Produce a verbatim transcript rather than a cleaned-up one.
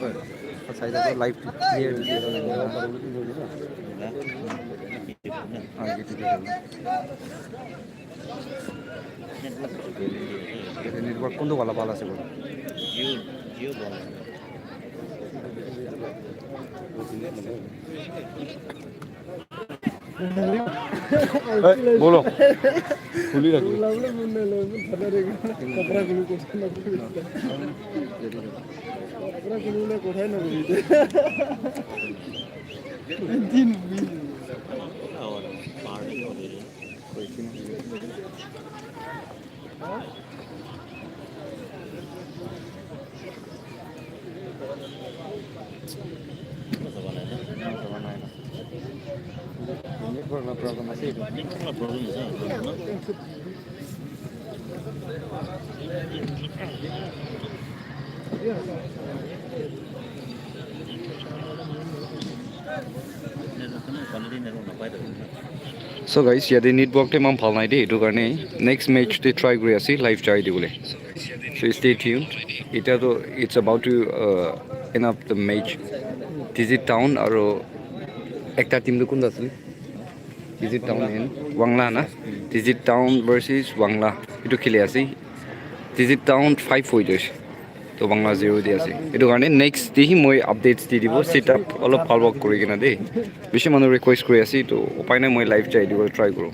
Live clear. Network kuntu wala bhal ase koile? Bolo. Khuli rakhi. Network la problem ase etu. So guys, yate network te iman bhal nai de, etu karne next match te try kuri ase live jai dibole. So stay tuned. Eta to it's about to uh, end up the match. Tizit Town aro ekta team tu kunta ase? Tizit Town and Wangla na? Tizit Town versus Wangla. Etu kheli ase. Tizit Town five hoi jaise. To Wangla zero di ase. Etu karne next day hi moi updates di dibo. Setup olop bhal work kuri kena de. Bishi manu request kuri ase. To upai nai moi live jai dibo try kuro.